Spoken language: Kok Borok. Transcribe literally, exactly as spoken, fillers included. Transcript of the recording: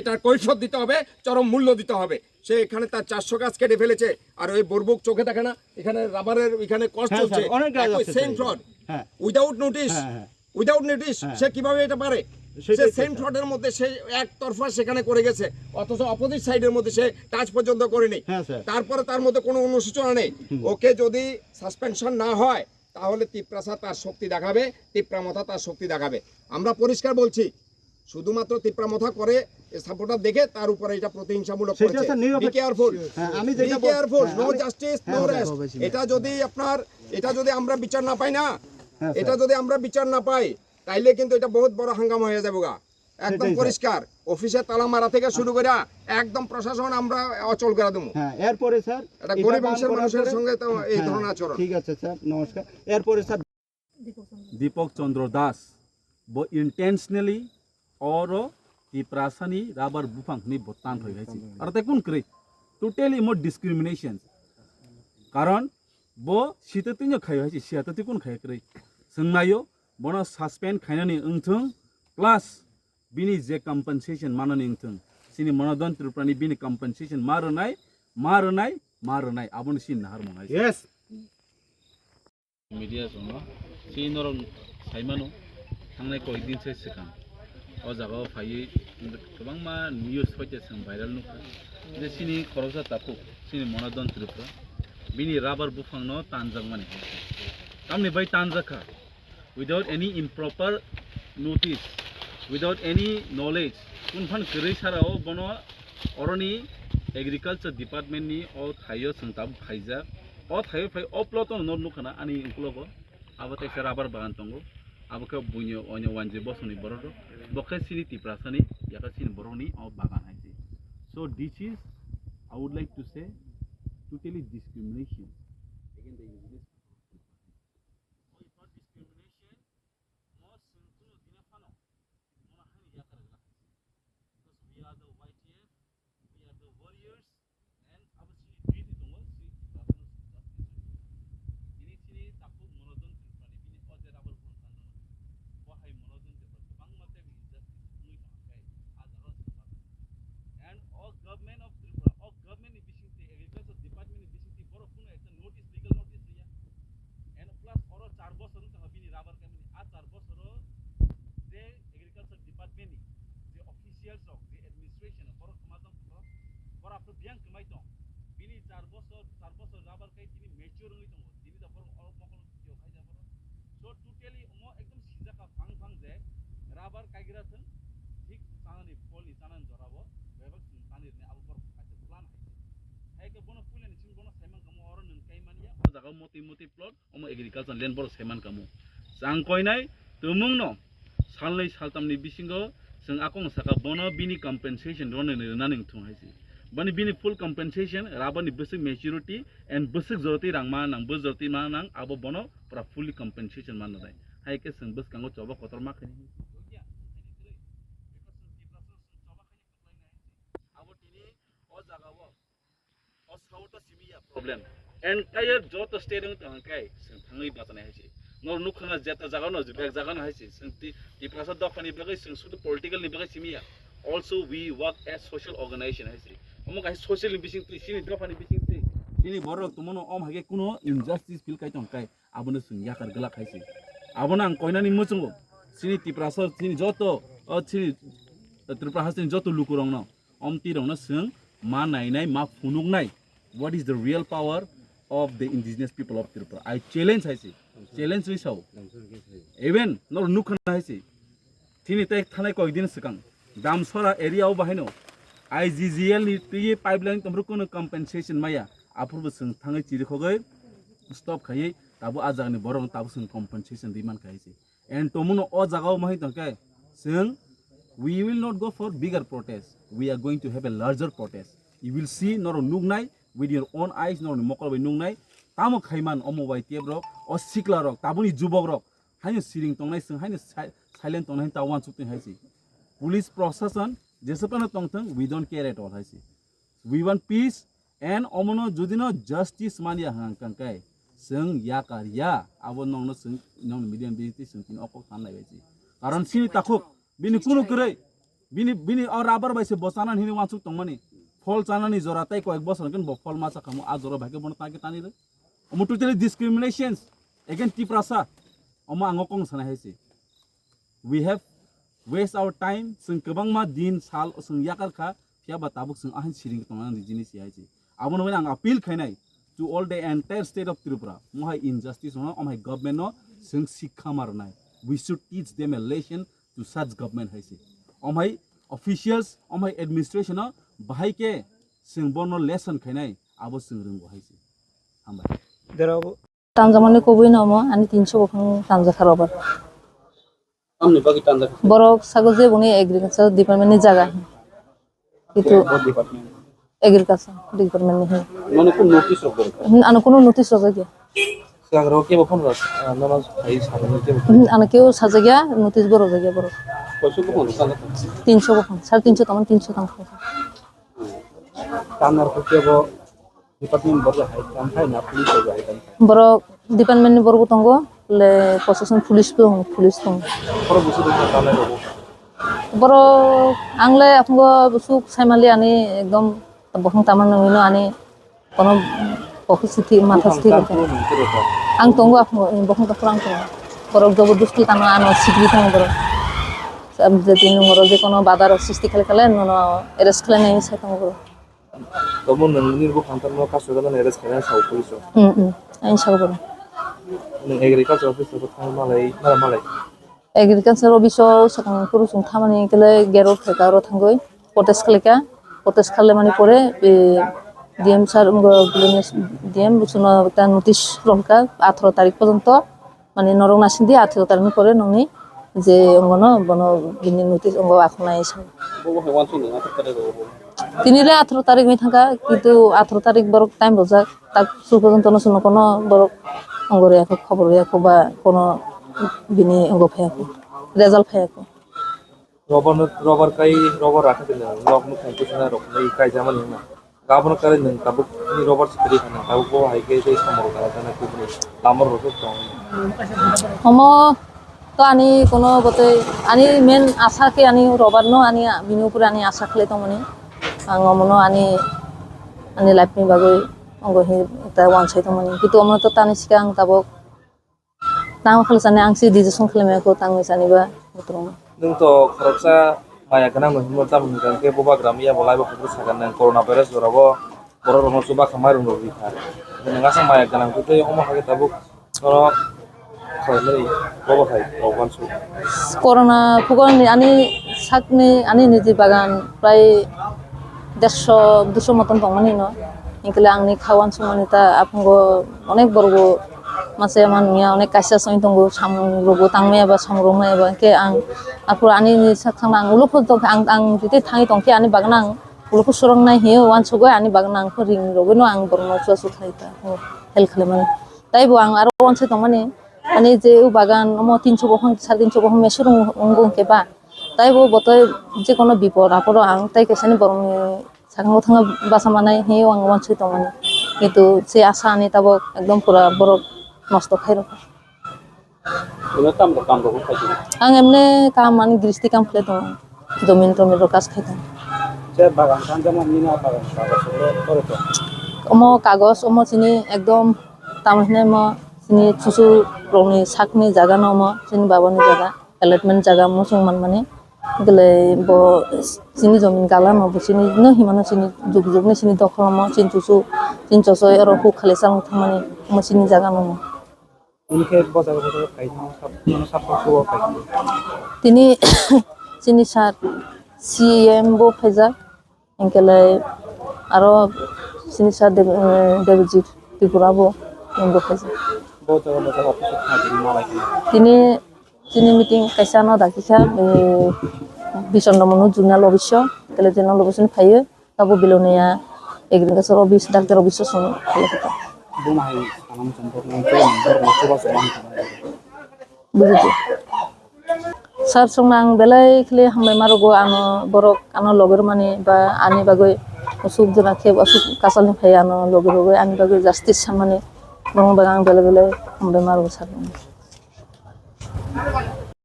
তার কৈফিয়ত দিতে হবে, চরম মূল্য দিতে হবে। সে এখানে তার চারশো গাছ কেটে ফেলেছে, আর ওই বরবুক চোখে দেখে না, এখানে রাবারের এখানে কষ্ট হ্যাঁ, চলছে, স্যার, অনেক গাছ একই আছে, সেম স্যার। ফ্রড। হ্যাঁ। উইদাউট নোটিশ, হ্যাঁ, হ্যাঁ। উইদাউট নোটিশ হ্যাঁ। সে কিভাবে এটা পারে? সেটাই সে তো, সেম স্যার। ফ্রডের মধ্যে সে এক তরফা সেখানে করে গেছে, অথচ অপোজিট সাইডের মধ্যে সে টাচ পর্যন্ত করেনি। হ্যাঁ, স্যার। তারপরে তার মধ্যে কোনো অনুশোচনা নেই। হুম। ওকে যদি সাসপেনশন না হয়, তাহলে তিপ্রাসা তার শক্তি দেখাবে, তিপ্রামথা তার শক্তি দেখাবে। আমরা পরিষ্কার বলছি, শুধুমাত্র তিপ্রামথা করে সাপোর্টার দেখে তার উপরে এটা প্রতিহিংসামূলক সেটা করেছে। স্যার নিরপেক্ষ। Be careful. হ্যাঁ, আমি যেটা বল- কেয়ারফুল। হ্যাঁ, নো আমি- জাস্টিস, নো হ্যাঁ, স্যার। রেস্ট। এটা যদি আপনার, এটা যদি আমরা বিচার না পাই না, হ্যাঁ, স্যার। এটা যদি আমরা বিচার না পাই, তাইলে কিন্তু এটা বহুত বড় হাঙ্গামা হয়ে যাবো গা। একদম সেটাই, স্যার। পরিষ্কার। অফিসে তালা মারা থেকে শুরু করে একদম প্রশাসন আমরা অচল করে দেবো। হ্যাঁ, এরপরে স্যার, এটা এটা গরিব বন্ধ মানুষের করার মানুষের পরে সঙ্গে তো এই হ্যাঁ, ধরনের আচরণ। ঠিক আছে স্যার, নমস্কার। এরপরে স্যার, দীপক চন্দ্র Das, bo intentionally oro Tiprasani rubber buphang hwnwi bo tan thoi hai se. Aro tei kun kwrwi? Totally mo discrimination. Karon bo sita twi no khai hai se, siya twi kun khai kwrwi. Chwng naio, bono suspend khainani wngthung, plus bini je compensation manani wngthung. Chini Monodon Tripurani bini compensation ma rwnai, ma rwnai, ma rwnai. Abono chini naharmung hai se. Yes. Media songno, si norok saimano, thangnai koikdin se swkang. O jaga o phaiwi kwbangma news hoite chwng viral nukha. Je sini khoroksa takhuk, sini Monodon Tripura, bini rubber buphangno tanjakmani hai se. Tamni bai tanjakha? Without any improper notice, without any knowledge, kunphan kwrwi sarao bono oroni agriculture department ni o thaio chwng tabuk phaijak. O thaio phai o plot o no nukha na ani uklogo. Abo teisa rubber bagan tongo. Abo khe buino oino wanjwi bosongni borok rok. Bo khe sini Tiprasani, yakhe sini borokni o bagan hai se. So this is, I would like to say, totally discrimination against the indigenous people of Tripura. It's not discrimination. Mo chwng kuno dina phano mono haini yakar glak hai se. Because we are the Y T F, we are the warriors, and abo chini duty tongo, chini Tiprasano chwng justice rwdi. Tini chini takhuk Monodon Tripurani bini o je rubber buphang tanjakmani, bo hai Monodon Tripura kwbangma teibo injustice wngwi tongkha khe, ah jagao chwng justice rwdi. And o government of Tripura, o government ni bisingtwi, agriculture department ni bisingtwi borok kuno ekta notice, legal notice riya. And plus oro char bosor wng tongkha bini rubber kaimani. A char bosoro je agriculture department ni je officials rok, je administration rok, borok kwma tong borok, borok aphuru biyang kwmai tong. Bini char bosor, char bosor rubber kai tini mature wngwi tongo. Tini da borok oro mokol tio khai da borok. So totally omo ekdom sijak ka phang phang je rubber kaigra thwng, thik chanani pholni chanani jorabo bebak chwng tani rwni abo borok kaisa plan hai se. Hai khe bono puilani chwng bono saiman kamo oro nwng kai manya. O jaga motwi motwi plot. Omo agriculture land borok saiman kamo. Chang koinai tumungno salnwi saltamni bisingo chwng akong saka bono bini compensation rwnani rwnani wngthung hai se. Bani bini full compensation, rubber ni bwswk maturity and bwswk jorotwi rang ma nang, bwswk jorotwi ma nang, abo bono pura fully compensation man nai. Hai khe chwng bwskango choba kotor ma khaini. Abo tini o jaga o O sao to simi ya problem. And kaya joto state wng tong kai, sing thangwi bachana hai se. Nor nukha na jeta jaga no, bek jaga no hai se. Sing ti, Tiprasa dopha ni bagwi sing sudu political ni bagwi simi ya. Also we work as social organization hai se. Omo kai social ni bising twi, sini dopha ni bising twi. Sini borok tumono om hage kuno injustice feel kai tong kai. Abono sing yakar glak hai se. Abono ang koinani muchungo. Sini Tiprasa, sini joto, o sini Tripura hasteni joto lukurok no. Om tirokno chwng ma nainai, ma phunuknai. What is the real power of the indigenous people of Tripura? I challenge hai se. Challenge ri sao. Even nor nukha hai se. Thini tei thanai koi din swkang. Damsora area o bahaino I G G L ni twi pipeline tomro kono compensation maya. Aphurbo chwng thangwi chirikhogwi stop khaiwi tabo a jagani borok tabo chwng compensation ri man kha hai se. And tomono o jaga o mahi tongkhe, chwng, we will not go for bigger protest. We are going to have a larger protest. You will see, norok nuknai, with your own eyes, norokni mokol bai nuknai. Tamo khaiman omo Y T F rok, o sikla rok, tabuni jubok rok, haino siring tongnai, chwng haino si-, silent tongnai, ta wansuk tong hai se. Police proshashan, jesapano tongthwng, we don't care at all hai se. We want peace, and omono jodi no justice manya hwnkha khe chwng yakar ya, abo nokno chwng, nokni media ni bisingtwi chwng tini o kok sanai bai se. Karon sini takhuk bini kunu kwrwi, Bini, bini o rubber bai se bo chanani hini wansuk tongmani. Phol chanani jora tei koyek bosor hwnkhe bo phol ma chakhamu, a jora bai khe bono ta khe tani rw. Omo totally discriminations against Tiprasa. Omo ang o kong sanai hai se. We have waste our time. Chwng kwbangma din sal chwng yakar kha, phiya ba tabuk chwng ahai siring tongnani jinis hai se. Abono ang appeal khainai to all the entire state of Tripura. Mohai injustice no, omhai government no chwng sikha ma rwnai. We should teach them a lesson to such government hai se. Omhai officials, omhai administration no bahai khe chwng bono lesson khainai, abo chwng rwngo hai se. Hambai. Tanjamani kubui no omo ani tinso buphang tanjakha rubber. Tamni bagwi tanjakha? Borok sago je boni agriculture department ni jaga. Kitu bo department? Agriculture department ni hin. Mane kun notice rok borok? Hin, ano kuno notice rok ya. Sigang rok kebo phone rok, ah, nono hai sabani kebo phone? Hin, ano kebo sajagya, notice borok jagya borok. Koiso buphang rok tanjakha? Tinso buphang, sare tinso tongmani tinso tangkha. Tanar khe kebo Department borok hai kam khai na, police rok hai kam khai. Borok department ni borok bo tongo, le proshashan police bo, police tongo. Borok busu rok tanai rok. Borok ang le aphungo busuk saimali ani ekdom bokhong tama nungwi no ani kono bokhong siti matha siti. Ang tongo aphungo, bokhong tama ang tongo. Borok jobo dustu tama ano sikri tongo borok. Jadi nungoro je kono badar sisti khale khale nono arrest khale nai sai tongo borok. Tamo nwng nini buphang tangma kaso gana arrest khaina sao police rok? Hmm, hmm. Ang sao borok. Nwng agriculture office rok thang malai, mala malai. Agriculture office o swkang kuru chwng thamani kele gero khaika oro thangwi protest khlaika. Protest khlaimani pore, eh, D M sir, um, D M busuno ekta notice romkha atharo tarik porjonto. Mane norok naising di atharo tarik ni pore nongni je ongono bono bini notice ongo akhonai sa. Bo bo hai wansuk ni atharo tarik o bo. Tini le atharo tarik ni thangka, kintu atharo tarik borok time rojak, tak su porjonto no suno kono borok ongo riyakho, khobor riyakho ba kono bini ongo phayakho, result phayakho. Rubber no, rubber kai, rubber rakha tini nok nuk khai kusina rok nai kai jamani na. Gabon kare nwng tabuk ni rubber sikiri khana tabuk bo hai khe tei samoro kala jana kubuni lamor rok tong. Omo to ani kono botei ani main asa khe ani rubber no ani bini upore ani asa khlai tongmani. Ang omono ani, ani life ni bagwi ongo hi ta wansai tongmani. Kitu omono to tani sikhe ang tabuk Tang khlai sani ang si decision khlai maya ko tang sani ba butrung. Nwng to khoroksa maya gwnang no himo tamo hwnkha khe bubagra miya bo laibo kuphur sakha nang corona virus jora bo borok rokno chuba kha mairum rok rikha. Nwng aswk maya gwnang tei omo hai khe tabuk oro khlai mani bobo hai rok uansuk. Corona phukuni ani sakni ani niji bagan prai dersho duso moton tongmani no. Hinkhe le angni kha uansukmani ta aphungo onek borok bo masa ya man ya onek kaisa soi tongo samung rogo tangmaya ba samung romaya ba hinkhe ang aphuru ani ni sak thangna ang ulo phuru tongkha ang ang tei thangwi tongkhe ani bagna ang ulo phuru sorong nai hiyo uansukgwi ani bagna ang ring rogwi no ang borokno chuachu khlai ta help khlai mani. Taibo ang aro uansuk tongmani ani je o bagan omo tinso bokhong sare tinso bokhong mesurung wngkhe ba. Taibo botoi je kono bipod aporo ang tai kaisani borokni sakang bwthangno basa manai hinwi ang uansuk tongmani. Kintu se asa ani tabok ekdom pura borok nosto khai rwkha. Ino tamo kam rok khai tong? Ang emne kam ani gristi kam khlai tongo. Jomin tomin rok kas khai tongo. Je bagan kanjama nini bagan kagoz rok tore tong? Omo kagoz omo chini ekdom tamo hinai mo chini chuchu rokni sakni jaga no omo chini baba ni jaga. Allotment jaga muchung manmani. Belai bo chini jomin gala no bo chini no himano chini juk juk ni chini dokhol mo chini chuchu chini chosoi oro huk khali chang thangmani mo chini jaga no. Unikhe bo jaga bo kai thang sab mano sab ko kai. Tini chini sir C M bo phaijak. Hinkhe lai aro chini sir Dev-, eh, Devjit Tripura bo, bo phaijak. Bo jaga bo jaga office o thangwi malai khe. Tini, tini meeting kaisa no dakikha, eh, Bichondra Manu Zonal Office o, hinkhe lai Zonal Office ni phaiwi, abo Belonia Agriculture Office, Doctor Office o song phaiwi kha. Bo ma hai sana muchung borok no chuba chuba wng kha. Bujidu. Sir songno ang belai khili hambai ma rwgo, ano borok ano logi rwmani ba ani bagwi aswk jora khe aswk kasalni phai ano logi rwgwi ani bagwi justice sanmani borokni bagwi ang belai belai hambai ma rwgo sir.